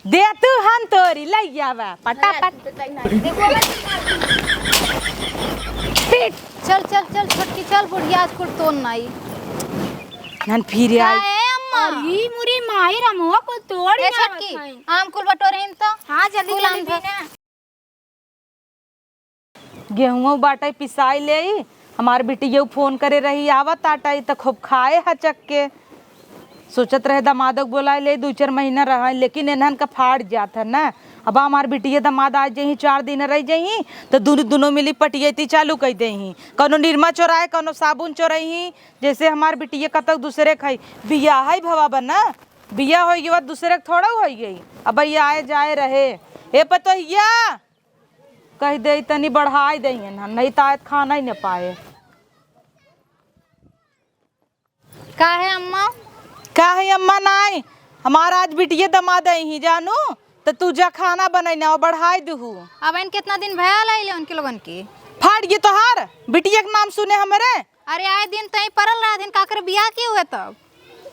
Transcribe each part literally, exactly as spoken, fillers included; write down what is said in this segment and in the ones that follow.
दे तू हन तोरी, लइ आवा, पटापट। पीट। चल, चल, चल, छोटकी, चल, बुढ़िया आज कुल तोन नाई। नन फिर आई। काहे अम्मा? अरे मुरी माई रमुआ को तोड़ ए ना छोटकी, खाई। आम कुल बटोरे हन तो। हाँ, जल्दी कुल जल्दी आम धर। दे ना। गेहुआ बाटे पिसाई लेई, हमार बिटिया फोन करे रही, आवत आटा, ई त खूब खाए हचक के। सोचत रहे दमादो के बोलाए लेई, दुइ चार महीना रहा, लेकिन एन्हन का फाट जात है ना। अब हमार बिटिया दमाद आ जइहीं, चार दिन रह जइहीं, त दुनो, दुनो मिली पटियती चालू कइ देहीं। कउनो निरमा चोराए, कउनो साबुन चोरइहीं, जइसे हमार बिटिया कतौ दुसरे खाई। बियाह है भवा बा ना, बियाह होइ गवा दुसरे के थोड़ा होइ गई। अब भैया आए जाए रहे, ए पतोहिया, कहि देई तनी बढ़ाइ देइहन, नहीं त आज खाना ही न पाए। काहे अम्मा? काहे अम्मा नाई, हमार आज बिटिये दमाद अइहीं जानू, त तू जा खाना बनइना अउ बढ़ाइ दुहू। अब इन केतना दिन भयल आइले उनके लोगन के? फाट गई तोहार, बिटिये के नाम सुने हमरे। अरे आए दिन तई परल रहा दिन, काकर बियाह के हुए तब?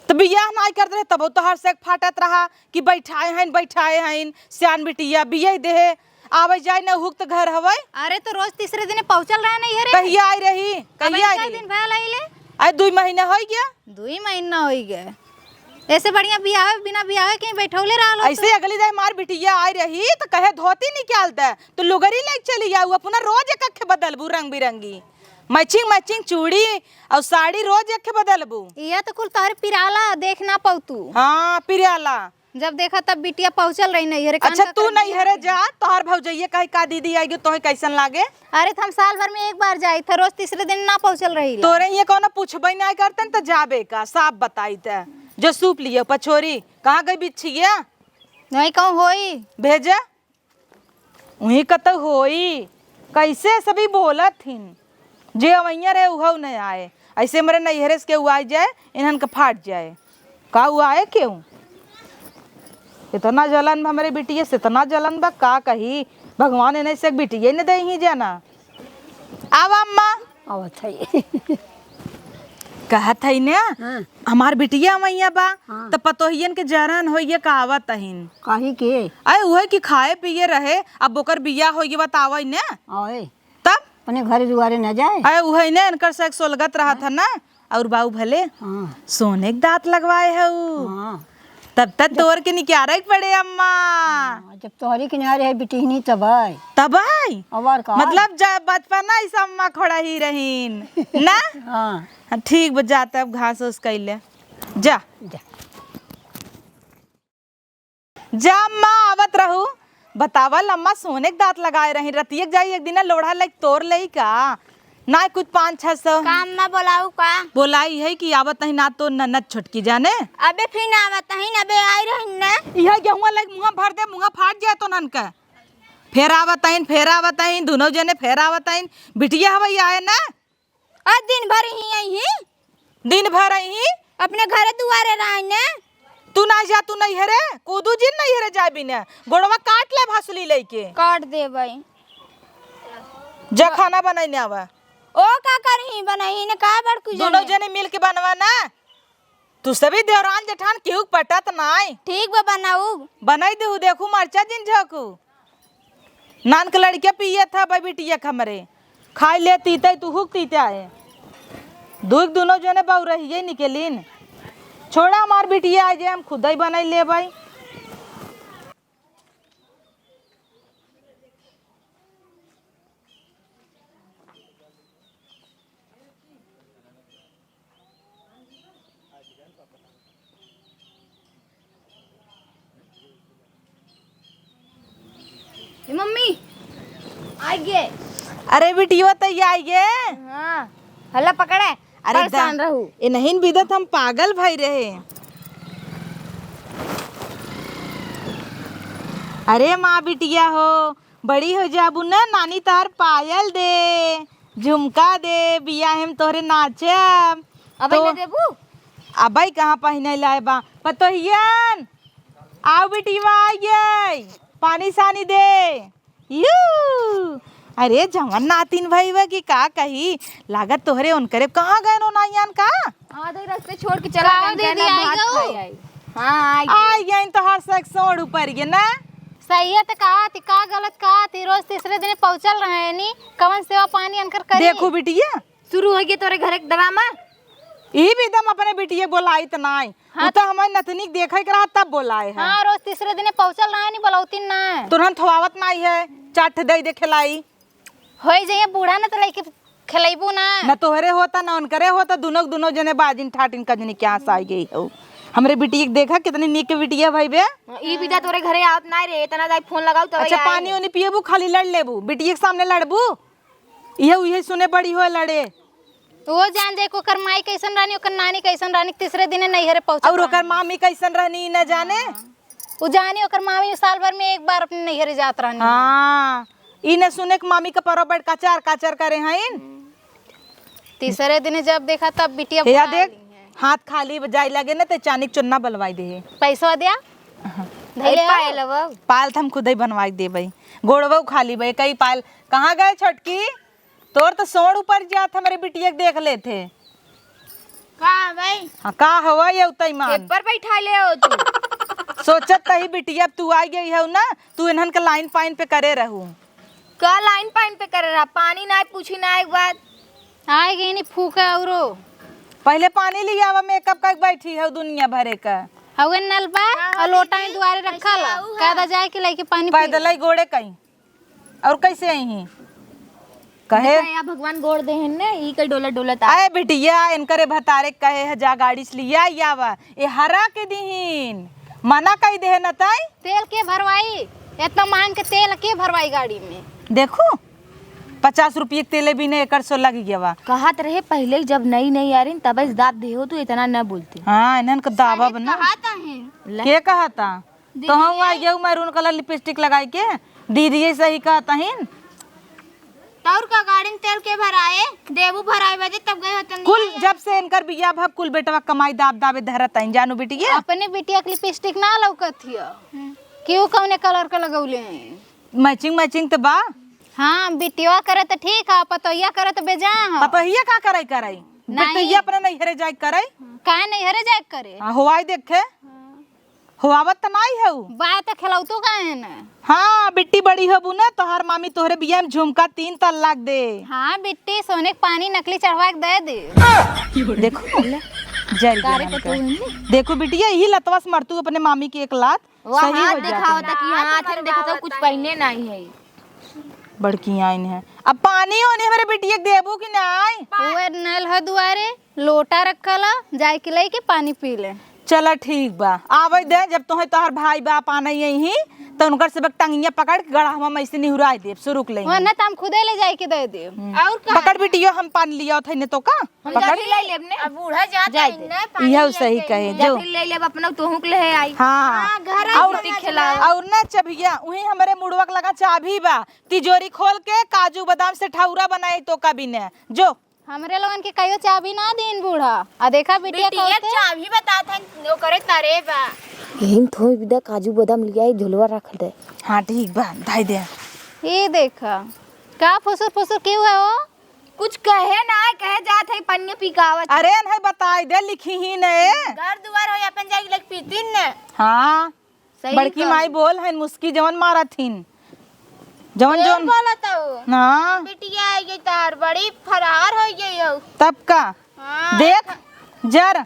त बियाह नाई करत रहे तब तोहार से फाटत रहा। कि बैठाए हइन, बैठाए हइन, सियान बिटिया बियाह देहे, आवे जाए न हुक त घर हवै। अरे तो रोज तीसरे दिन पहुँचल रहे नहीं है रे। कहिया आई रही? अब कहिया आई इनका रही? दिन भयल आइले। आए दुई महीना होइ गया। दुई महीना होइ गया। ऐसे बढ़िया बियाहे, बिना बियाहे कहीं बैठौले रहल हो ऐसे तो। अगली दे हमार बिटिया आई रही तो कहे धोती निकाल दे, तो लुगरी लेके चली जाऊ, अपना रोज एक अखे बदलबू रंग बिरंगी, मैचिंग मैचिंग चूड़ी और साड़ी रोज एक बदलबू। ये तो कुल तोहरे पिराला, देख ना पाऊ तू। हाँ पिराला। जब देखा तब बिटिया पहुँचल रही नैहरे, अच्छा, कान तू का कर नैहरे जा, तोहार भौजैया कहे का दीदी आइगे, तोहे कैसन लागे? अरे, त हम साल भर में एक बार जाई था, रोज तीसरे दिन ना पहुँचल रही ला। तोरे ये कौनो पूछबे ना करतन, त जाबे का, साफ बताई त। जो सूप लिए पछोरी, कहाँ गई बिच्छिया? नहीं कहूँ होई। भेजा। उहीं कतौ होई, कैसे सभी बोलत हिन, जे अवैया रहे उहौ न आए, ऐसे हमरे नैहरे से केहू आइ जाए, इन्हन के फाट जाए, का उ आए केहू? इतना जलन बा हमरे बिटिये से, इतना जलन बा, का कही, भगवान इन्हें से एक बिटिये न देइहीं जाना। आवा अम्मा। आवत है। कहत हई ने, हाँ। हमार बिटिया अवैया बा, हाँ। त पतोहियन के जरन होइए का आवत अहिन। काहे के? अरे उहे कि खाए पिए रहे, अब ओकर बियाह होइए बा त आवै ने। आए। तब? अपने घरे दुआरे न जाए। अरे उहे ने, इनकर से एक सोलगत रहत है ना, और बाऊ भले हाँ। सोने के दाँत लगवाए है उ। हाँ। तब तक तोर के निकारे के पड़े अम्मा। हाँ, जब तोहरे किनारे है बिटिहनी तब आई। तब आई? अब और का? मतलब जब बचपना इस अम्मा खोड़ा ही रहीन, ना? हाँ। हाँ, ठीक बा, जा तब घास ओस कैले। जा। जा। जा अम्मा, आवत रहू। बतावा, लम्मा सोने के दाँत लगाए रही, रतिया के जाई एक दिना लोढ़ा लेके तोर लेई का? ना कुछ पाँच छह सौ। का अम्मा बोलाऊ का? बोलाई है कि आवत नहीं ना तो ननद छोटकी जाने। अबे फिर आवत नहीं, अबे आई रही ना। यह गेहुआ लेके मुँह भर दे, मुँह फाट जाए तो नन का। फेर आवत आइन, फेर आवत आइन, दुनो जने फेर आवत आइन। बिटिया हवै आए ना? आज दिन भर ही आई ही। दिन भर आई ही? अपने घरे दुआरे रहे ने। तू ना जा, तू नैहरे, कूदू जिन नैहरे जाबी ने। गोड़वा काट ले भसुली लेके। काट देबै। जा खाना बनाई ने आवा। ओ का करही, बनाई ने का बड़कू दुनो जने? जने मिल के बनवा ना। तू सभी देवरान जेठान केहू के पटत नाय। ठीक बा, बनाऊ। बनाई देहू, देखू मरचा जिन झोंकू। नान के लड़के पिए था भाई बिटिया के हमरे। खाई ले तीते, तू हुक तीते आए। दुख दुनो जने बहु रहिए निकलिन। छोड़ा हमार बिटिया आ जाए, हम खुद ही बनाई ले भाई। ए मम्मी, आइ गे। अरे बिटिया, त आइ गे। हाँ, हल्ला पकड़े। अरे परेशान दा-, रहू। ए नहीं बिदत हम पागल भई रहे। अरे माँ बिटिया हो, बड़ी हो जाबू न, नानी तोहर पायल दे, झुमका दे, बियाहे में तोहरे नाचब। अबे तो न देबू? अबे कहाँ पहिने लाए बा? पतोहियन, आओ बिटिया, आइए, पानी सानी दे। यू, अरे जवन नातिन भई बा कि का कही, लागत तोहरे उनकरे कहाँ गए नो नाइयान का? हाँ, तो रस्ते छोड़ के चला का गए, दीदी, कहना आई भात गो? खाए आई। हाँ, आई गई। आई गई तो हर सक सोड़ ऊपर ये ना। सही है तो कहा थी, का गलत कहा थी? रोज तीसरे दिन पहुँचल रहे नी, कवन सेवा पानी अनकर करी? देखू बिटिया, शुरू हो गया तोरे घर के ड्रामा। ई भी दम अपने बिटिया बोलाई त नाई। हाँ। उ तो हमारे नतनी के देखे के रहा तब बोलाए है। हाँ, रोज तीसरे दिन पहुँचल रहे नी, बोलौती ना। तुरंत थवावत नाई है, चाट दे दे खिलाई। होई जाइए बूढ़ा न त लइके खेलैबू ना। न तोहरे होता, न उनकरे होता, दुनो के दुनो जने बाजिन ठाटिन कजनी के आस आई गई हो। हमरे बिटिया के देखा कितनी नीक बिटिया भई बे। ई बिदा तोरे घरे आवत ना रे, इतना जाई फोन लगाऊ तब अच्छा, आई। पानी ओनी पिएबू, खाली लड़ लेबू, बिटिया के सामने लड़बू? इहे उहे सुने बड़ी हो लड़े। तो वो जान जाए कि ओकर माई कैसन रहनी, ओकर नानी कैसन रहनी, तीसरे दिने नैहरे पहुँचत और ओकर रहनी। मामी कैसन रहनी, ई न जाने। हाँ। उ जानी ओकर मामी साल भर में एक बार अपने नैहरे जात रहनी। हाँ, ई न सुने कि मामी के परो बैठ कचार कचार करे हईन। तीसरे दिन जब देखा तब बिटिया हेया भुला देख, ली है। हाथ खाली जाए लगे न ते चानी के चुन्ना बलवाई दे। पैसा दिया? हाँ। धैले ए, हो? पायल अब। पायल त हम खुदे बनवाई देबई। गोड़वो खाली बे, कई पायल कहाँ गए छोटकी? तोर तो सोड़ ऊपर जात हमरे बिटिया के देख लेत हे। का भाई? हाँ, का हवा ये उतई मान? पेपर बैठा ले हो तू। सोचत तही बिटिया, अब तू आई गई हो ना, तू इन्हन के लाइन पाइन पे करे रहू। का लाइन पाइन पे करे रहा? पानी ना पूछी ना एक बात। आए गई नी फूका औरो। पहले पानी ले आवा, मेकअप करके बैठी है दुनिया भरे का। हवे नल बा हाँ, और लोटा दीदी, में दुआरे रखा कैसे ला। आऊ है? कायदा जाए के लेके पानी पी पैदल ले। ही गोड़े कहीं। और कैसे आई ही? कहे देखा, या भगवान गोड़ दे हैं ने, ई के डोला डोलत आ। अरे बिटिया, इनकरे भतारे कहे है, जा गाड़ी से लिया आवा। ये हरा के दीहीन, मना कई दे है न ताई। तेल के भरवाई, इतना मांग के तेल के भरवाई गाड़ी में? देखो, पचास रुपये के तेले भी नहीं, एकर सो लग गया बा। कहत रहे पहले ही जब नई नई आ रही तब इस दाब दे हो, तू इतना न बोलती। हाँ, इन्हन के दाबब ना। कहत है। ले। के कहता? दीदी तो हम ये आई गए मैरून कलर लिपस्टिक लगाई के, दीदी ये सही कहता हिन। तौर का गाड़ी में तेल के भराए, देबू भराए बजे तब गए होतन कुल नहीं। जब से इनकर बियाह भब कुल बेटवा कमाई दाब दाबे धरत आइन, जानू बिटिया। अपने बिटिया के लिपस्टिक ना लौकत हिय। हम्म। कि उ कौने कलर का लगौले हैं? मैचिंग मैचिंग त बा। हाँ, बिटिया करे त ठीक है, पतोहिया करे त बेजा है। पतोहिया का करे करे? नहीं। बेटैया अपने नैहरे जाए करे। काहे नैहरे जाए करे? हाँ, होवाई देखे। हाँ। होवावत त नाई हऊ। बाय त खेलौतू काहे न? हाँ, बिट्टी बड़ी होबू न, तोहार मामी तोहरे बियाह में झुमका तीन तल्लाक दे। हाँ, बिट्टी सोने के पानी नकली चढ़वा के दे दे। देखो, जर गया तारे हमका। देखो बिटिया, यही लतवा से मरतू अपने मामी के एक लात, वो सही हाथ हो जात। दिखावत कि हाथ हम देखत कुछ पहिने नाई है। बड़की आइन है। अब पानी ओनी हमरे बिटिया के देबू कि नाई? उहे नल ह दुआरे, लोटा रखल ह, जाए के लइके पानी पी ले। चला ठीक बा, आवे दे, जब तोहे तोहर भाई बाप आना यही, त उनकर सबक टंगिया पकड़ के गड़हवा में ऐसे निहुराए देब, सुरुक ले। हाँ, ना त हम खुदे ले जाए के दे देब। हम्म। और का? पकड़ बिटियो, हम पानी लिया थे ने तो का? हम पकड़। जाके ले लेब ने। अब बूढ़ा जात जाए है दे। ने, पानी इहे ले सही के कहे, जा जो। फिर ले लेब अपना तोहूँ के ले आई। हाँ। हाँ, घर और, आके खिलाओ। और ना चबिया, उही हमरे मुड़वा के लगा चाभी बा। तिजोरी खोल के काजू बादाम से ठौरा बनाए तो का बिने। जो। हमरे लोगन के कहियो चाबी ना दीन बूढ़ा। आ देखा बिटिया बिटिया कहते चाबी बतात है, ओकरे तरे बा। यही थोई बिदा काजू बादाम लिया, झोलवा रख दे। हाँ, ठीक बा, धाई दे। ये देखा, का फुसुर फुसुर क्यों है वो? कुछ कहे ना, कहे जात है, पन्नी पिकावत। अरे, नहीं बताई दे, लिखी ही ने। घर दुआर हो, अपन जाके लग पीतीन ने। हाँ। सही बड़की कहू। माई बोल हन, मुस्की जवन मारत हिन। जवन, ढेर जवन। बोलत हऊ। हाँ। बिटिया आई गई तार, बड़ी फरार हो गई हो। तब का? हाँ। देख, जर,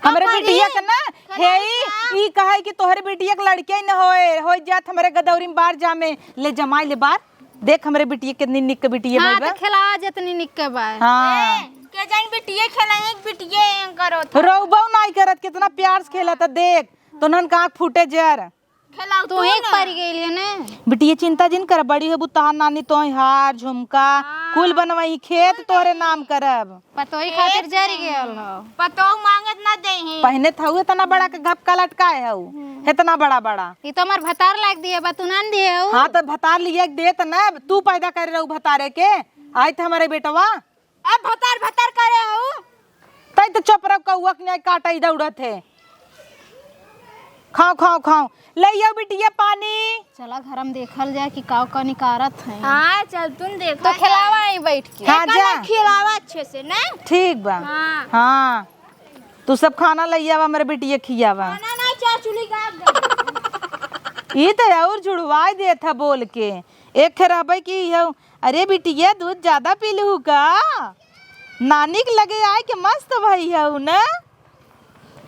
हमरे करी? बिटिया के ना, खिलाई हे ई, का? ई कहे कि तोहरे बिटिया के लड़के न होए, हो जात हमरे गदौरी में बार जामे, ले जमाई ले बार। देख हमरे बिटिया कितनी निक बिटिया हाँ, भई बा। तो खिला जितनी निक के बा। हाँ। ए, के जान बिटिया खेला, एक बिटिया एं करो था। रोबो नाई करत, कितना प्यार से खेला था, देख। तो नन का आँख फूटे जर। खेलाऊ तू तू एक ना। परि गइल है ना। बिटिया चिंता जिन कर, बड़ी होबू तहार नानी तोहे हार, झुमका, हाँ। कुल बनवाई, खेत तोहरे नाम करब। पतोही खातिर जरि गयल हो। पतोह मांगत ना देही। पहने थऊ इतना बड़ा के घपका लटकाए हऊ, हम्म। इतना बड़ा बड़ा। ई तो हमार भतार लाग दिए बा, तू नान दिए हऊ। हाँ, तो भतार लिया के देत ना, तू पैदा करे रहू भतारे के, आई त हमारे बेटवा। अब भतार भतार करे हऊ। तई तो चुप रहो, कौआ के न्याय काटा ही दौड़त है। खाओ, खाओ, खाओ। ले आओ बिटिया पानी। चला घर में देखल जाए कि काव का निकारत है। हाँ, चल तुम देखा तो जाए। खिलावा ही बैठ के। हाँ, एकर जा। ना खिलावा अच्छे से, ना? ठीक बा। हाँ। हाँ। तू सब खाना ले आवा, हमरे बिटिया खियावा। खाना ना, चल ई त और झुड़वाई देत ह बोल के। एक खे रहबे कि हऊ, "अरे बिटिया, दूध ज्यादा पी लू का? नानी के लगे आए के मस्त भई हऊ न।"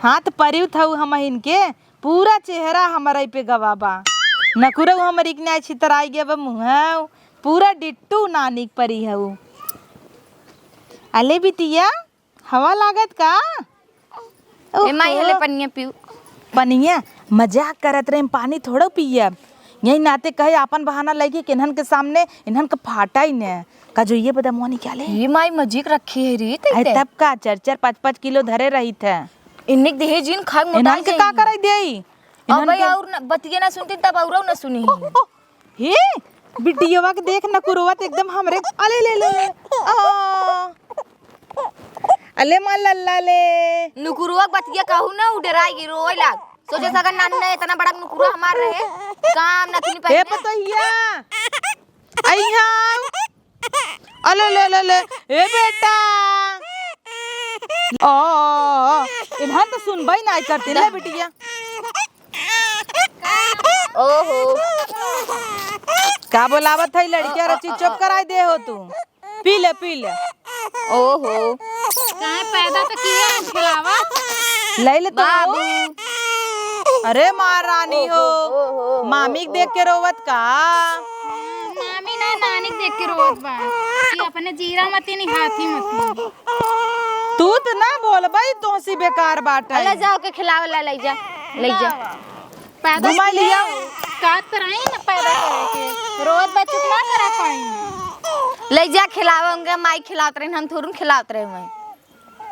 हाथ परिउत हऊ हम इनके, पूरा चेहरा हमरे पे गवा बा। नकुरऊ हमरी के नाई छितराई गे बा मुँह, पूरा डिट्टू नानी के परी हऊ। अले बिटिया, हवा लागत का? ए माई, ओहो। हले पनिया पीऊ। पनिया? मजाक करत रहे, पानी थोड़ो पियब। यही नाते कहे, आपन बहाना लइके कि इन्हन के सामने इन्हन के फाटा ही न। का जो ये बदा मोनी क्या ले? ये माई मजीक रखी है रे, अरे तब का, चार चार पाँच पाँच किलो धरे रही थे। इन्हें के देहे जिन खाए, मोटा इन्हन के का जाई। करे देई? इन्हन अबे के और न, बतिये ना सुनती तब और ना सुनी। हे, बिटियवा के देख, नकुरवा त एकदम हमरे, अले ले ले ले। आ। अले माँ लल्ला ले। नुकुरवा के बतिया कहू ना, उ डेराई गी, रोए लाग। सोचे सगन नानी ना, इतना बड़ा नुकुरवा हमार रहे। काम ना थी ए पहले। पतोहिया। अइहा। अले ले ले ले। ए बेटा। ओ, इन्हन त सुनबई नाई करती ले बिटिया। ओहो। का बोलावत है लड़किया रची, चुप कराई दे हो तू। पी ले, पी ले। ओहो। काहे पैदा तो किया है खिलावा? ले ले तो। बाबू। अरे महारानी हो। ओहो, ओहो, मामी के ओहो। देख के रोवत का? मामी ना नानी के देख के रोवत बा। कि अपने जीरा मती नहीं हाथी मती। तू त ना बोलबई, तोहसी बेकार बाटे। ले जाओ के खिलावे ला, ले जा, ले जा। पैदा घुमा किया। लिया। का तरह ना पैदा करे के। रोज बच्चों को ना करा पाई। ले जा खिलावे, उनके माई खिलावत रहे, हम थोड़ू खिलावत रहे मैं।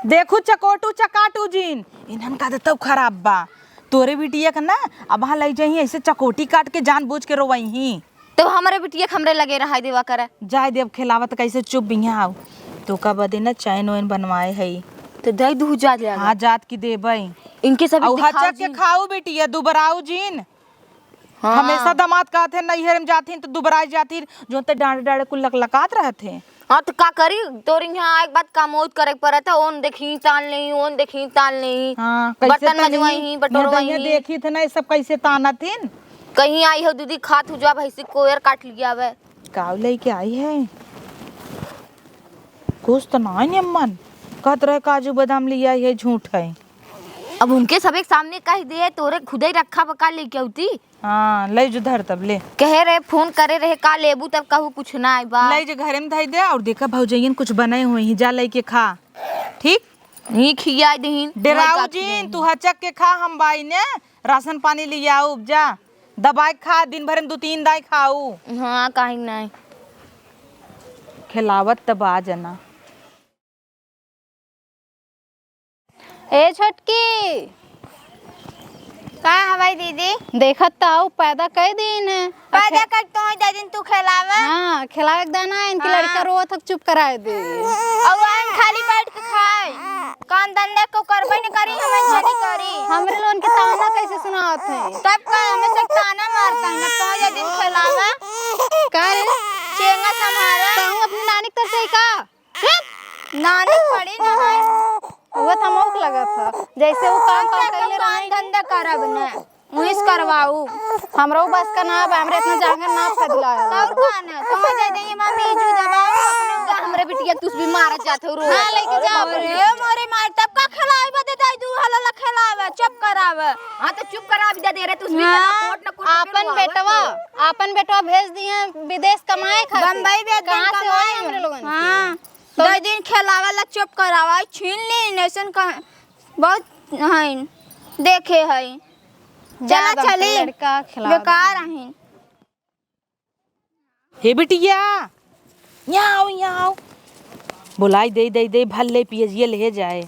देखू चकोटू चकाटू जीन, इन्हन का आदत खराब बा। तोरे बिटिया के ना, अब हाँ ले जाई, ऐसे चकोटी काट के जानबूझ के रोवई ही। तो हमरे बिटिया के हमरे लगे रहाई देवा करे। जाए देब खेलावत कैसे चुप बिया आऊ। तो का बदे ना चैन वैन बनवाए हई। तो दे दू जा ले हाँ, जात की देबई। इनके सब अउ दिखाओ हचक के जी। खाऊ बिटिया, दुबराऊ जीन। हाँ। हमेशा दामाद कहत है, "नैहर में जाथिन तो दुबराई जाथिन," जो ते डांडे डांडे कुल लकलकात रहत है। हाँ, तो का करी? तोर इहाँ आए के बाद काम बहुत करे के पड़त है, ओन देखी, तान लेही, ओन देखी, तान लेही। हाँ, कैसे बर्तन तनी मजवाई ही, बटोरवाई निर्दयिया ही। देखी थे ना, ये सब कैसे तानत हिन? कहीं आई हो दीदी, खात हो जा, भैंसी कोयर काट लिया बे। काऊ लेके आई है? कुछ तो ना है नियमन। कहत रहे काजू बादाम लिया है, झूठ है। अब उनके सबके सामने कह दे, तोरे खुदे रखा बका लेके आउती। हाँ, ले जो धर तब ले। कहे रहे, फोन करे रहे, का लेबू तब कहू कुछ ना आए बा। ले जो घरे में धई दे और देखा भौजैयन कुछ बनाए हुए ही, जा लेके खा। ठीक? नहीं खियाई दहीन, डेराऊ वही का जीन, खियाई। तू हचक के खा, हम बाई ने राशन पानी लियाऊ, जा। दबाई खा, दिन भर में दू तीन दाई खाऊ। हाँ, काहे नहीं। खिलावत त बा जना। ए छोटकी, का हवाई दीदी? देखत त हऊ, पैदा कई दिन है। पैदा अखे- कर तो दे दिन तू खिलावे। हाँ, खिलावे के दाना है, इनकी हाँ। लड़का रोवत हक, चुप कराए दे। और हम खाली बैठ के खाए, काम धंधा को करबे न करी, हम जनी करी। हमरे लोगन के ताना कैसे सुनावत है? तब का हमें से ताना मारता है, तो दे दिन खिलावे। का रे? चेंगा संभारा। कहूँ अपनी नानी की तरफ से ही का? नानी खड़ी ना है। वो त हमहू के लगत ह, जैसे वो काम हम काम तो कैले काम रहे। धंधा करब न, उहिस करवाऊ। हमरो बस का ना बा, हमरे इतना जांगर ना फैलाए। और का ना, तुम दे दे, मम्मी जू दबाओ अपने। हमरे बिटिया तुस भी मारत जात हो, रो। हाँ, लेके जाओ। अरे मोरे मार, तब का खिलावे बदे दाई दू हला ला खिलावे, चुप करावे। हाँ, तो चुप करा, अभी दे दे रहे, तुस भी हाँ, ना कोट ना कोट आपन बेटवा, आपन बेटवा भेज दिए विदेश कमाए खातिर। बम्बई भेज दे कहाँ से कमाए। होई हमरे लोगन के? हाँ। तो दस दिन खेलावा ला चुप करावा, छीन ली, नैसन का बहुत हईन, देखे हई। जा चला बा, चली, लड़का खिलावा बेकार बा। हईन। हे बिटिया, यहाँ आओ, यहाँ आओ। बोलाई दे, दे, दे, भर ले, पियजिया ले जाए।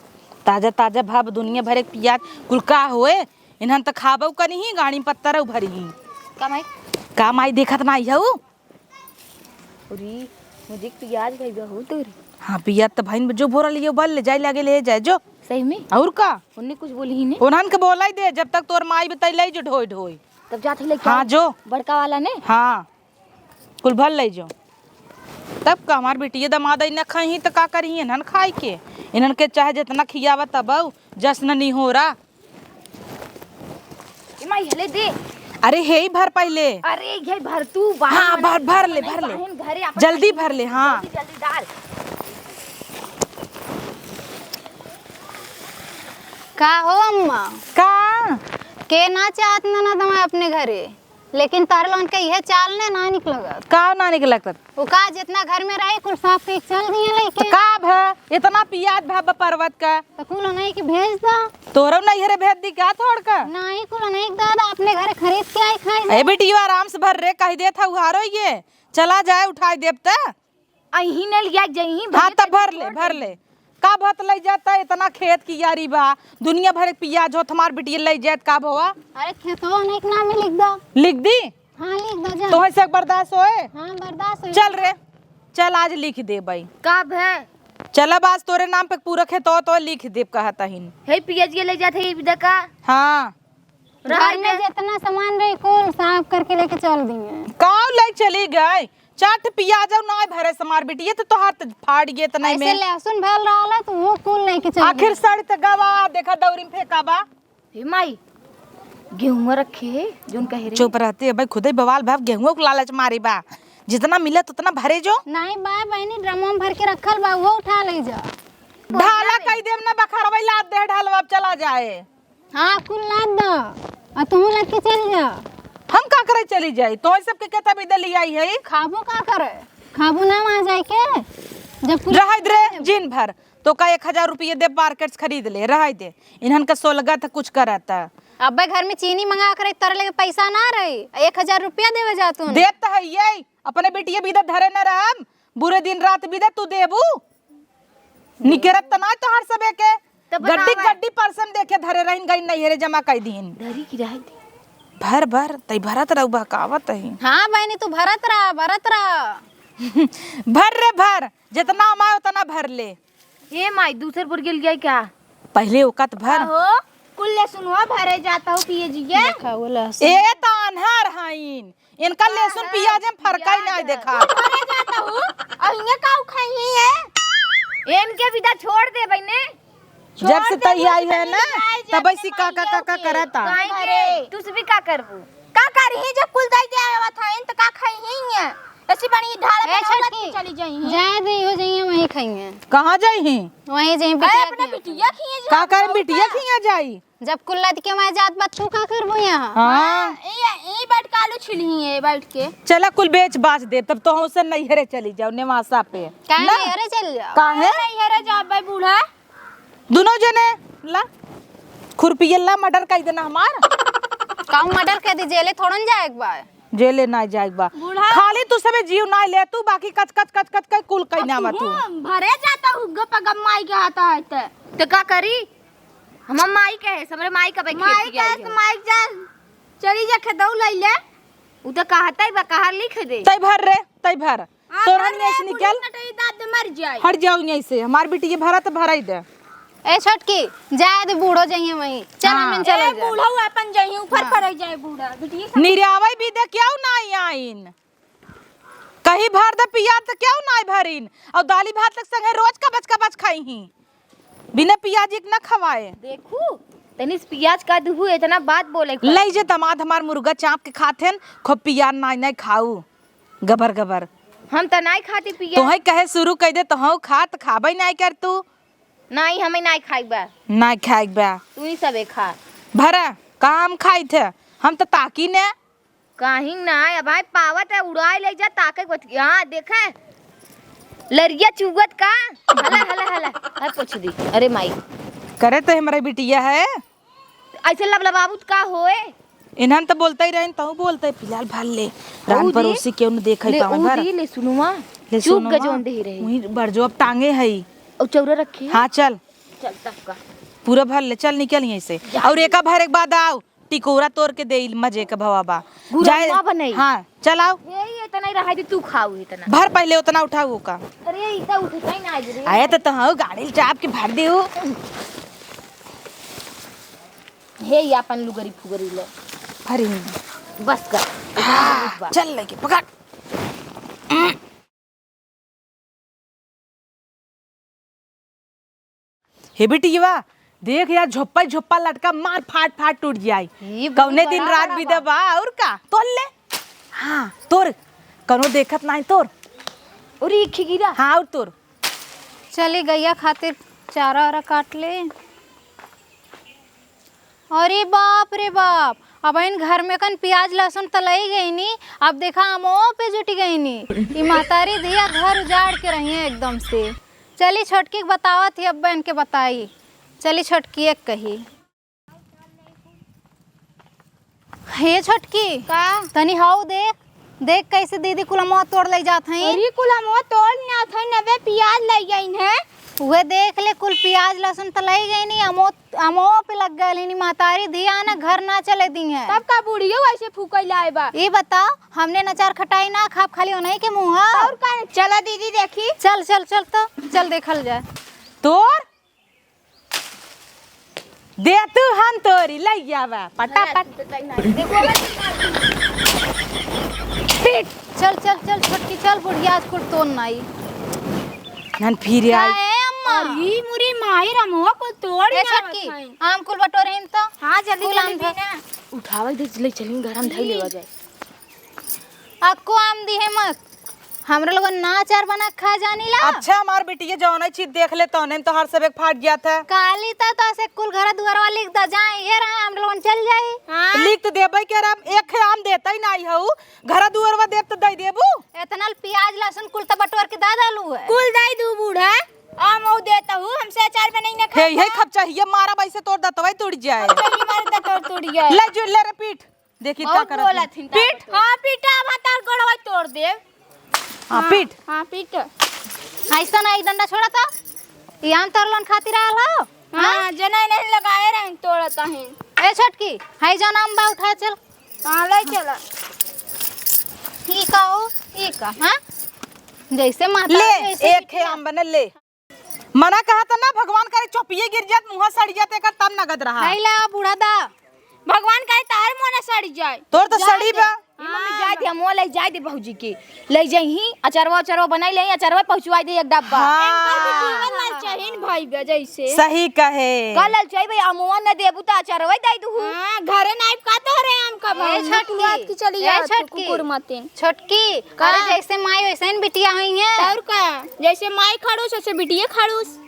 ताजा, ताजा भाव दुनिया भर एक पियाज कुल का होए, इन्हन त खाबो करी ही, गाड़ी में पत्तर भरी ही। का माई? का माई देखत ना आई हऊ? अरे, मुझे एक पियाज भाई बहुत हो रही। हाँ, पियाज त भाई जो भोरा लिए बल ले जाए, लगे ले जाए जो। सही में? और का? उन्हें कुछ बोली ही नहीं। उन्हन के बोलाई दे, जब तक तोर माई बताई लाई जो ढोई ढोई। तब जात ही लेके हाँ, आओ। जो। बड़का वाला ने? हाँ, कुल भर ले जो। तब का हमार बिटिया दमाद आई न खाई त का करी इन्हन खाई के? इन्हन के चाहे जितना खियावा तब जश्न नहीं हो रहा। माई, हेले दे। अरे, हे ही भर पहिले। अरे, ये भर तू, बाहर हाँ, मना भर, भर ले, नहीं, भर ले। बहन घरे अपन जल्दी भर ले, हाँ। जल्दी, जल्दी डाल। का हो अम्मा? का? के ना चाहत ननद मैं अपने घरे, लेकिन तार लोगन के इहे चाल ने ना निक लगत। का ना निक लगत? वो का जितना घर में रही कुल साफ के चल दिए तो लेके। का भ? इतना पियाज भ, ब पर्वत का। तो कुल नहीं के भेज दा। तोरो नैहरे भेज दी का थोड़ का? नहीं, कुल नहीं दादा, अपने घरे खरीद के आई खाई। ए बेटी, आराम से भर रे, कह देत ह उहारो ये। चला जाए, उठाई देब त। अहीं न लिया जइहीं, हाँ, भैया तब भर ले, भर ले। का भत लई जाता, इतना खेत कियारी बा, दुनिया भर के पियाज होत, हमार बिटिया लई जात का भवा? अरे खेतवा नहीं के नाम में लिख दो। लिख दी? हाँ, लिख दो जा। तोहे से बर्दाश्त होए? हाँ, बर्दाश्त होए। चल रे, चल आज लिख देबई। का भे? चल अब आज तोरे नाम पे पूरा खेतवा तो लिख देब कहत हइन। हे पियाज के लई जात है, ई देखा। हाँ। घर में जितना सामान रही कुल साफ करके लेके चल दिए। काऊ ले चली गई? चार ठे पियाज अउ नाय भरे हमार बिटिया, तो तोहार त फाड़ गए इतना ऐसे में। लहसुन भल रहल है, तो वो कुल लेके चल आखिर गए। सड़ त गवा, देखा दौरी में फेंका बा। हे माई, गेहूं रखे है, जोन कहे रही। चुप रहते है भाई, खुदे बवाल भाव गेहूं के लालच मारी बा, जितना मिलत उतना भरे जो। नहीं बा बहनी, ड्रमवा में भर के रखल बा, वो उठा ले जा। ढाला कई देब ना, बखरवई लाद दे ढालवा, अब चला जाए। हाँ, कुल लाद द, आ तुहू लाद के चल जा। हम का करे चली जाई? तोहई सबके केता बिदा लियाई है? खाबो का करे? खाबो ना वहाँ जाए के? जब कुल रहत रे, जिन भर। तो का एक हजार रुपये दे, मार्केट से खरीद ले, रहत दे। इन्हन का सोलगत कुछ करत। अब्बे घर में चीनी मंगा कर एक तरह लेके पैसा ना रही, एक हजार रुपया देवे जा तू। देत है ये, अपने बिटिया बिदा धरे न रहम, बुरे दिन रात बिदा तू देबू। निकरत त नाय तोहार सबे के। त गड्डी, बतावा। गड्डी परसम देखे धरे रहिन, गई नैहरे जमा कई दीन। धरी की रहे दे। भर, भर, तई भरत रहू, बहकावत ही। हाँ बहनी, तू भरत रहा, भरत रहा। भर रे भर, जितना माय उतना भर ले। ए माई, दूसर पुर गिल गई का? पहिले ओका त भर। हो, कुल लहसुनवा भरे जात हो पिए जी के। देखा, वो लहसुन। ए त आन्हर हईन। इनका लहसुन पियाज में फरका ही नाय देखा। भरे जात हो, और इनके का उखाई है? इनके विदा छोड़ दे बहने। जब से तई आई है ना, तब से काका काका करता। काहे के? तू से भी का करबू? का करही जब कुल दई दे आवत हईन त का खाई ही है? ऐसी बनी ढाल ए, बनावत छोटकी, चली जाई ही। जाए दे, हो जाइए, वहीं खाइए। कहाँ जाई ही? वहीं जाइए, अरे, बिटिया अपने के बिटिया खिए का जाए, करे और बिटिया का? खिया जाई? जब कुल लद के मैं जात बा, तू का करबो यहाँ? हाँ। हाँ, ई, ई बैठ के आलू छिलही है, बैठ के। चला, कुल बेच बाच दे, तब तो हमसे नैहरे चली जाओ, नेवासा पे। काहे ना? नैहरे चल जाओ? काहे? नैहरे जाबे बूढ़ा। दुनो जने ला, खुरपिया ला, मर्डर कई देना हमार। काऊ मर्डर कई दी, जेले थोड़न जाए एक बार। जेले ना जाए एक बार। बूढ़ा। खाली तू सबे जीव ना ले तू, बाकी कच, कच, कच, कच, कच, कुल कई अब ना तू तू। भरे जाता हूँ, गप, गप माई के हाथ है ते। ते का करी? हम माई के है, हमरे माई का भाई माई खेत का गया है। माई जा, चली जा खेतऊ लई ले। उ तो कहता ही बा, कहा लिख दे। तई भर रे, तई भर। हाँ, तोरा भर रे, नियस निकल। बुढ़ी कटई दाब दे, मर जाई। हट जाओ यहीं से, हमार बिटिया भरा तो भराई दे। ए छोटकी, जाए दे, बूढ़ो जाइए वहीं। चल, हाँ। हमन चल ए, जाए। बूढ़ो अपन जाइए, ऊपर हाँ। पर जाए बूढ़ा। बिटिया सब निरावई भी दे, क्यों ना आइन? कहीं भर दे पियाज त क्यों नाय भरिन? और दाली भात लग संगे रोज कबच कबच खाई ही। बिना पियाज एक ना खवाए। देखू, तनी से पियाज का दुहू, इतना बात बोले के लई जे दमाद हमार मुर्गा चाप के खात हन, खूब पियाज नाय नाय खाऊ, गबर गबर। हम त नाय खाती पियाज। तोहई कहे शुरू कई दे, तोहऊ खा त खाबे नाय कर तू। नाय, हमें नाय खाइक बा। नाय खाइक बा। तू ही सबे खा। भरा, का हम खाई थे? हम त ताकी ने। काहीं ना, अब भाई पावत है, उड़ाई ले जा, ताके को, हाँ, देखे, लरिया चुगत का, हला, हला, हला, है, पूछ दी, अरे माई। करे तो हमारे बिटिया है। ऐसे लबलबाबू त का होए? इन्हन तो बोलते ही रहेन, तहु बोलते, फिलहाल भर ले, रान ऊ दी, परोसी केहू न देखे ले, पावे ऊ भर। दी, ले सुनुआ, ले चुप सुनुआ, गजोंडे ही रहे। वहीं बढ़ जो, अब टांगे है। और चौरा रखी? हाँ, चल। चल, तब का। पूरा भर ले, चल निकल यहीं से। जा। और एका भर एक बाद आओ। टिकोरा तोड़ के देइल मजे के भवा बा। गुरम्मा जाए, बनई। हाँ, चल आओ। ए, ये इतना ही रहा दी, तू खाऊ इतना। भर पहिले उतना उठाऊ का। अरे, ई तो उठता ही ना आज रे। आए तो, तो हाँ, गाड़ी चाप के भर देउ। हे, ये अपन लुगरी फुगरी ले। अरे। बस कर। हाँ, बस। चल लेके पकड़। हे बिटिया, देख यार, झोप्पा झोप्पा लटका, मार फाट फाट टूट जाई। ई बहुत कौने दिन बड़ा रात बड़ा बिदे बा। बा, और का? तोड़ ले। हाँ, तोड़। कौनो देखत नाही तोड़। और ई खीरा। हाँ, और तोड़। चली गइया खातिर चारा वारा काट ले। अरे बाप रे बाप, अब इन घर में कन प्याज लहसुन त लई गई नी, अब देखा अमो पे जुटी गई नी। ई महतारी धिया घर उजाड़ के रही है एकदम से। चली छोटकी के बतावत ही, अब इनके बताई। चली छोटकी एक कही। हे छोटकी, का? तनी हऊ देख, देख कैसे दीदी कुल अमवा तोड़ ले जात हई। अरे कुल अमवा तोड़ ले जात हई, नवे प्याज ले गईन है। उहे देख ले, कुल प्याज लहसुन त ले गई नी, अमो, अमो पे लग गए नी। महतारी धिया ना घर ना चले दी है। तब का बुढ़ियो ऐसे फूके लाए बा? ई बताओ, हमने नचार खटाई ना खाब, खाली उन्हीं के मुँह। और का? चला दीदी देखी। चल चल चल, तो चल देखल जाए। तोर दे तू हम तोरी लइया बा, पटापट। पीट। चल चल चल छोटकी चल, बुढ़िया आज कुल तोन नाई। नन फिर आई। काहे अम्मा? अरे मुरी माई रमुआ को तोड़ ए ना छोटकी, खाई। आम कुल बटोरे हन तो। हाँ, जल्दी कुल जल्दी आम धर। पीना। उठावल दे, ले चली घर हम धई लेवा जाए। अक्को आम दी है मत, हमरा लोगन ना अचार बना के खा जानी ला। अच्छा, हमार बिटिया जौन चीज देख ले तौने में तोहार सब एक फाट जात है। काली त तो से कुल घर दुआर वाली द जाए, ये रहा हम लोगन चल जाई। हाँ। लिख तो देबे के रहा, एक आम देता ही नाही हऊ, घर दुआर वा देब तो दे देबू। इतना प्याज लहसुन कुल तो बटोर के दे देलू है। कुल दे दू बूढ़ा, आम औ देता हूँ, हमसे अचार बनाई ना हे, खाई हे ना। खप चाहिए, मारा वैसे तोड़ दतवाई टूट जाए। खप चाहिए, मारा दतवाई टूट जाए। ले जो, ले रे पीट। देखी का बहुत करत बोलत हन। हिन, पीट। हाँ, पीटा, अब तार गोड़वा तोड़ देब। हाँ, हाँ, पीट। हाँ, पीट। ऐसा ना, ई डंडा छोड़ा तो। ई आम तोड़ लोन खातिर आयल हो? हाँ, हाँ? जना नहीं लगाए रहन, तोड़त हन। ए छोटकी, हाई जौन आम बा, उठा चल। हाँ, ले चला। ई का हो? ई का, हाँ? जैसे माता ले, वैसे एक है बिटिया। आम बने, ले। मना कहा त ना, भगवान करे चोपिये गिर जात, मुँह सड़ जात, एकर तब नगद रहा। नहीं ला, बूढ़ा दा। भगवान करे तार मुँह ना सड़ जाए। तोर तो जाए सड़ी दे। बा। ए मम्मी, हाँ। जाए दे, हम ले जाए दे भौजी के। ले जाई ही, अचरवा, अचरवा बनाई ले, अचरवा पहुँचवाई दे एक डब्बा। हाँ। एनकर भी जीवन ललचाइन भाई बा जैसे। सही कहे। का ललचाई भाई, अमुआ न देबू त अचरवा दे दू। हाँ, घरे नाइब का तोहरे आम का ए भाव, छोटकी, लटुआत की चली ए जात छोटकी। कुकुर मतिन। छोटकी, का? अरे जैसे माई वैसे ही बिटिया हुई है। और का? जैसे माई खड़ूस, वैसे बिटिया खड़ूस।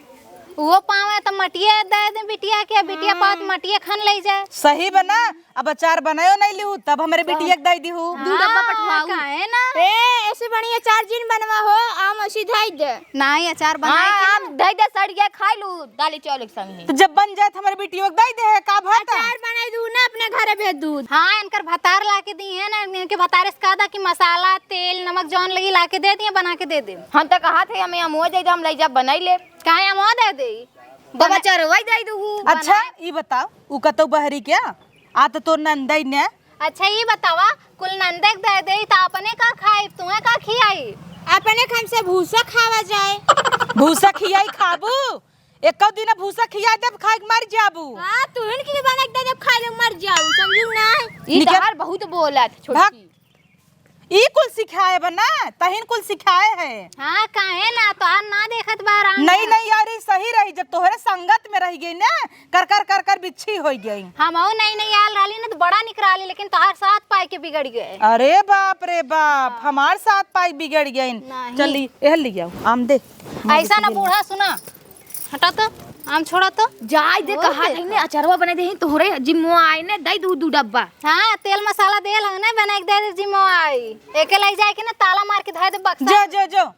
वो पावे तो मटिया दे दे बिटिया के, बिटिया हाँ। पावत मटिया खन ले जाए। सही बना, अब अचार बनायो नहीं लिहू, तब हमरे बिटिया के दे दिहू। दू डब्बा हाँ, पठवाऊ। काहे ना? ए, ऐसे बढ़िया अचार जिन बनवा हो, आम ऐसे धई दे। नहीं, अचार बनाए हाँ, के आम धई दे, सड़ गया, खाई लू, दाली चावल एक संग ही। तो जब बन जाए तो हमरे बिटिया के दे दे, का भाता? अचार बनाई दू ना, अपने घरे भेज दू। हाँ, इनकर भतार ला के दी है ना, इनके भतारे से कहा था कि मसाला, तेल, नमक जौन लगी ला के दे दिए, बना के दे दे। हम तो कहा थे, हमें अमवा दे दे, हम ले जा बनाई ले। काहे अमवा दे दे? तब बना- अचार वही दे दू। अच्छा, बनाए। ई बताओ, उ कतौ बहरी क्या? आ तो तोर नंदई ने। अच्छा, ई बतावा, कुल नंदे के दे दे, त अपने का खाई, तुहे का खियाई? अपने खान से भूसा खावा जाए। भूसा खियाई खाबू? एको दिन भूसा खिया देब, खाए के मर जाबू। हाँ, तुहिन के बना के दे देब, खाए ले मर जाऊ, समझू ना? ई निकल। तहार बहुत बोलत, छोटकी। भाग। ई कुल सिखाए बा ना, तहिन कुल सिखाए है। हाँ, काहे ना, तोहार ना देखत बा राम नहीं, ना। नहीं यार, ई सही रही, जब तोहरे संगत में रह गई ना, कर कर कर कर बिच्छी हो गई। हम और नई नई आयल रहली ना, तो बड़ा निक रहली, लेकिन तोहार साथ पाई के बिगड़ गए। अरे बाप रे बाप, हाँ। हमार साथ पाई बिगड़ गई। नहीं। चली, एह ले आओ, आम दे। ऐसा ना बूढ़ा, सुना, हटा तो, आम छोड़ा तो। जाए दे, बोल कहा दे। नहीं ने, अचरवा बने दे, तोहरे जिम्मो आए ने, दे दू, दू डब्बा। हाँ, तेल मसाला देल है ने, बना के दे दे जिम्मो आई। एके ले जाए के ना, ताला मार के धर दे बक्सा। जो, जो, जो।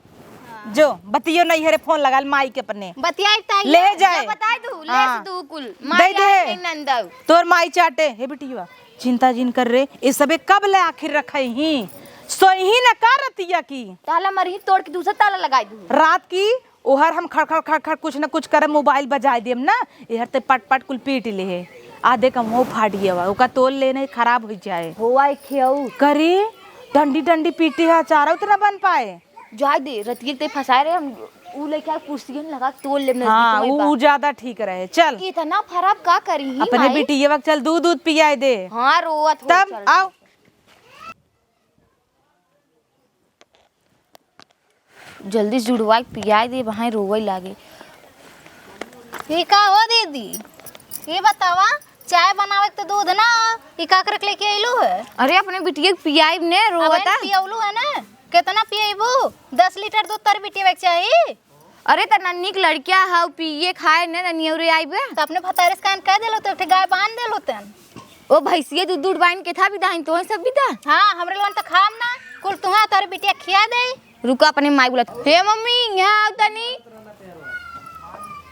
जो, बतियो नहीं है रे, फोन लगा ले माई के अपने। बतियाई ताई। ले जाए। जा बताई दू, ले हाँ। से दू कुल। दे माई दे। आए के नंदऊ। तोर माई चाटे, हे बिटिया, चिंता जिन कर रे, ये सबे कब ले आखिर रखे ही? सोई ही न का रतिया की? ताला मरही तोड़ के दूसरा ताला लगाई दू। रात की ओहर हम खड़ खड़ खड़ खड़ कुछ न कुछ करे, मोबाइल बजाए देम ना, एहर ते पट पट कुल पीट ले है। आ देख, हम वो फाट गया बा, ओका तोल लेने खराब हो जाए। होआ एक खेऊ। करे, डंडी डंडी पीटे है, अचार उतना बन पाए। जाए दे, रतिया के ते फंसाए रहे, हम ऊ लेके आ, कुर्सियन लगा के तोल लेब नजदीक हाँ, में ऊ, बा। ऊ ज्यादा ठीक रहे। चल। इतना खराब का करी ही अपने माई? बिटिया के चल दूध, दूध पियाए दे। हाँ, रोवत हो, तब चल। आओ। जल्दी से जुड़वा के पियाए दे, भाई रोवे लागे। ये का हो दीदी? ये बतावा, चाय बनावे के तो दूध ना, ई का करे के लेके अइलू है? अरे, अपने बिटिया के पियाइब ने, अब रोवता। पियौलू है ना, कितना पियबू? दस लीटर दूध तोर बिटिया के चाही। अरे, त ना नीक लड़किया हौ, पिए खाए ने, ना नियौरे आइबे। त अपने भतारे से कान कह देलो, तो एक ठे गाय बांध देलो तन। ओ भैंसिया दूध, दूध बांध के था बिदाइन, तो सब बिदा। हाँ, हमरे लोगन तो खाम ना, कुल तुहा तोर बिटिया खिया दे। रुका, अपने माई बोलत। हे मम्मी, यहाँ आओ तनी।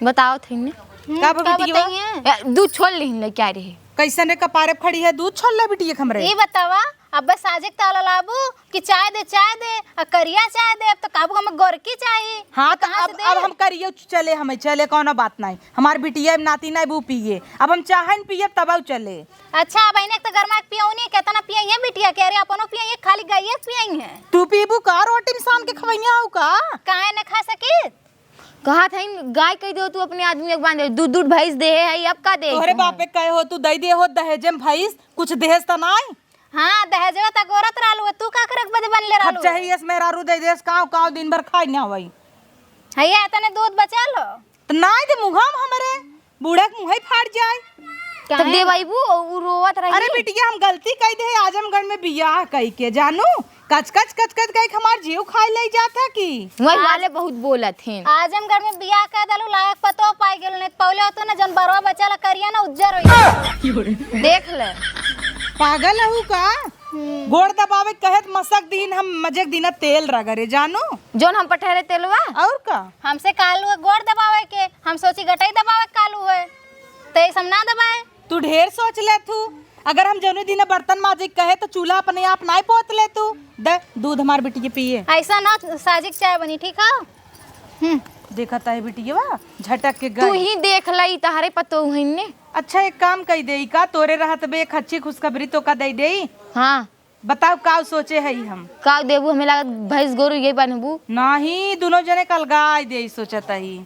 बताओ थे ने। हम्म, का का बिटिया? बताइए? ए, दूध छोड़ लिहिन ले, क्या रहे? कैसन रे कपारे पे खड़ी है, दूध छोड़ ले बिटिया के हमरे। ई बतावा, अब साजिक ताला लाबू कि चाय दे, चाय दे, आ करिया चाय दे, अब तो काबू हमें गोरकी चाही। हाँ, तो कहाँ से अब, दे? अब हम करियो चले, हमें चले, कौनो बात नहीं। हमार बिटिया नाती नहीं बू पिए, अब हम चाहे न पिए तब चले। अच्छा, अब इन्हें तो गरमा के पियौनी, कितना पिए ये बिटिया के? अरे, अपनो पिए, खाली गाइए पिए हैं। तू पीबू का? रोटी में सान के खवैया हो का? काहे न खा सकी? कहा था इन गाय कह दो, तू अपने आदमी के बांधे, दूध, दूध भैंस दे है, अब का दे तोहरे तू? बापे कहे हो, तू दे दे हो दहेजे में भैंस, कुछ दहेज त नाई? हाँ, दहेजवा त गोरत रहलू, तू का करक बदे बनले रहलू? खप चाहिए, मेहरारू दे देस, काव, काव दिन भर खाई ना होई। हैया, तने दूध बचा लो। त नाई दे मुँहम हमरे, बूढ़ा के मुँह ही फाट जाए। तब काहे? देवाइबू, उ रोवत रही। अरे बिटिया, हम गलती कई दे, आजमगढ़ में बियाह कई के, जानू, कच कच कच कच कई के हमार जीव खाए ले जात है कि। वही आज वाले बहुत बोलत हैं। आजमगढ़ में बियाह कर देलू, लायक पतो पाई गेलू, नहीं त पौले होतो ना, जौन बरवा बच्चा ला करिया ना, उज्जर होई। देख ले। पागल हऊ का? हम्म। गोड़ दबावे के कहे त मसक दीन हम, मजे के दिना तेल रगरे, जानू। जौन हम पठहरे तेलवा। और का? हमसे कालू है गोड़ दबावे के, हम सोची गटई दबावे के कालू है, तो ये सब ना दबाए। तू ढेर सोच ले थू। अगर हम जौने दिन बर्तन माजे के कहे तो चूल्हा अपने आप नाई पोत ले तू। दे दूध हमार बिटिया पिए। ऐसा ना साजिक चाय बनी, ठीक है? हम्म। देखत है बिटिया झटक के तू गई। ही देख लई, तहरे पतो हुई ने। अच्छा, एक काम कई देई का, तोरे रहत बे एक अच्छी खुशखबरी तो का दे देई? हाँ। बताओ, काव सोचे हई हम? काव देबू? हमें लागत भैंस गोरू ये बनबू। नाही, दुनो जने के अलगाई देई सोचत हई।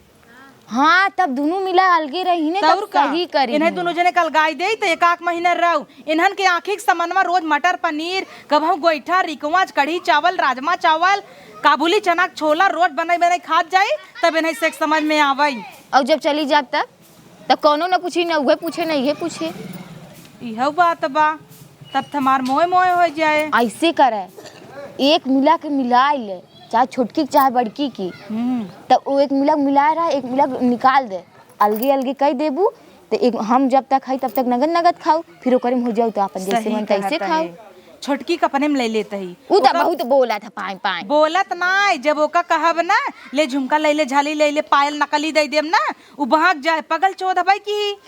हाँ, तब दुनू मिला अलगे रही ने, तब तब और का? सही करी इन्हें है। दुनू जने के अलगाई देई, त एक आक महीना रहू। इन्हन के आँखी के समनवा रोज मटर पनीर, कबहू गोईठा, रिकवाज, कढ़ी चावल, राजमा चावल, काबुली चना के छोला रोज बनाई बनाई खात जाई, तब इन्हें से समझ में आवई। और जब चली जाब तब? त कौनो न पूछी, न उहे पूछे, न इहे पूछे। इहो बात बा, तब त हमार मोए मोए हो जाए। ऐसे करे, एक मिला के मिलाए ले, चाहे छोटकी के, चाहे बड़की की। हम्म। त वो एक मिला मिलाए रहा, एक मिला निकाल दे, अलगे अलगे कई देबू, त एक हम जब तक हई तब तक नगद नगद खाऊ, फिर ओकरे में हो जाऊ त आपन जैसे सही मन तैसे कहत खाऊ। है। छोटकी के अपने में ले लेत हई। उ त ओका बहुत बोलत है, पाए, पाए। बोलत नाय, जब ओका कहब ना, "ले झुमका ले ले, झाली ले ले, पायल नकली दे देम ना," उ बहक जाए, "पगल चोद हबै की?"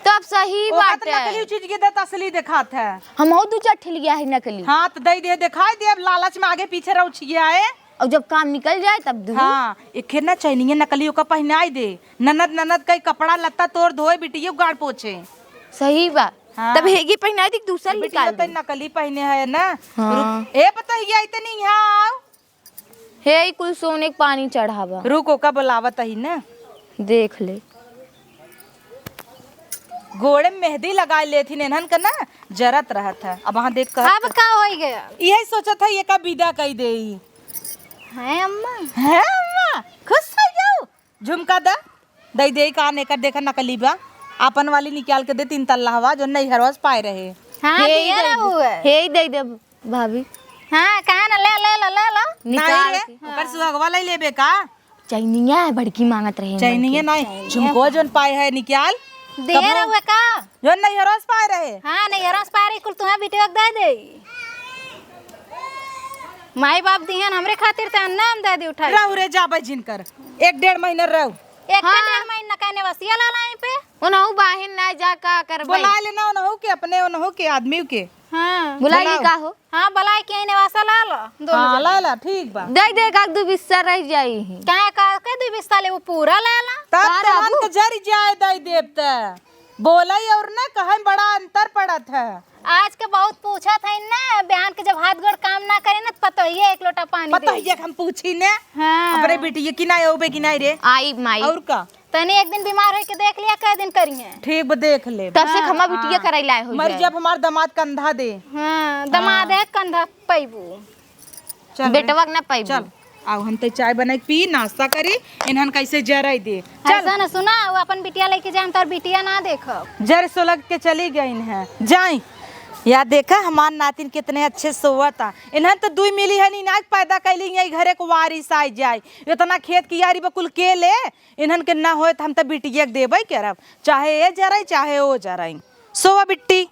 तब सही ओका त बाटे। नकली चीज के देत असली देखात है। हमहू दू चार ठे लिया है नकली। हाँ, त दे दे, देखाई दे, अब लालच में आगे पीछे रउछिया है। और जब काम निकल जाए तब दू। हाँ, एक ना चैनिया नकली ओका पहनाई दे, ननद ननद कई कपड़ा लत्ता तोर धोए, बिटियो गाड़ पोछे। सही बा। हाँ। तब हेगी पहिनाई दी, दूसर बिटिया निकाल तो दी। नकली पहिने है ना। हाँ। रुक, ए पतोहिया, इतनी यहाँ आओ। हे, ई कुल सोने के पानी चढ़ावा। रुक, ओका बुलावत ही ना। देख ले। गोड़े में मेहंदी लगा लेथिन, इन्हन का ना जरत रहत है। अब वहाँ देख कर अब का होई गया? यही सोचत है, ये का विदा कई देई। हैं अम्मा? हैं अम्मा? खुश हो जाओ। झुमका दा, दई दे कान एकर, देखा नकली बा। आपन वाली निकाल के दे, तीन तल्ला हवा, जो नैहरवा से पाए रहे। हाँ, हे ही दिया दे रहा दे, हुआ है। हे ही दे दे भाभी। हाँ, कहा ना, ले, ले लो, ले लो। नहीं निकाल रे, के। ओकर सुहगवा ले लेबे का? चैनिया है, बड़की मांगत रहे चैनिया इनके। नहीं, झुमको जोन पाए है, निकाल। दिए कबो रहुए का? जोन नैहरवा से पाए रहे। हाँ, नैहरवा से पाए रहे, कुल तुम्हें बिटिया के दे दे। माई बाप दिहन हमरे खातिर त अन्ना हम दे दी उठाई। रहू रे, जाबे जिनकर। एक डेढ़ महीना रहू। एक हाँ। डेढ़ महीना कहने बसिया ला लाई पे। ओनहु बाहिन ना जा का करबे। बुला लेना ओनहु के, अपने ओनहु के आदमी के। हाँ। बुलाई ली बुलाओ। का हो? हाँ, बुलाई के इन्हें वासा ला ला, दोनों हाँ, जने। ला ला, ठीक बा। दे दे, का दू बिस्सा रह जाई ही। काहे का के दू बिस्सा ले, वो पूरा ले ला। तब का तमन रहू? के जर जाए दे देब त। बोलई और ना कहई में बड़ा अंतर पड़त है। आज के बहुत पूछत है ना, बिहान के जब हाथ गोड़ काम ना करे ना, त पतोहिए एक लोटा पानी दे। पतोहिए के हम पूछी ने। हाँ। अपने बिटिया कि ना अउबे कि ना रे। आई माई। और का? तनी एक दिन बीमार होई के देख लिया, कै दिन करिहे। ठीक बा, देख ले। तब से हाँ। खमा बिटिया हाँ। कराई लाए हो मर जाए। जब हमार दामाद कंधा दे। हाँ, दामाद हाँ। है, कंधा पैबू। चल रे। बेटवा के ना पैबू। चल। आओ हम तो चाय बनाइ के पी, नाश्ता करी, इन्हन कैसे जराई दे। चल। ऐसा ना सुना, वो अपन बिटिया लेके जाए, हम तोर बिटिया ना देखब। जर सुलग के चली गइन है, जाई। या देखा हमार नातिन कितने अच्छे सोवता। इन्हन तो दुई मिली है नी, आज पैदा कैली यही घरे को वारिस आइ जाए। इतना खेत कियारी बकुल के ले, इन्हन के ना होए तो हम तो बिटिया के देबे करब, चाहे ए जराई चाहे ओ जराई। सोवा बिट्टी।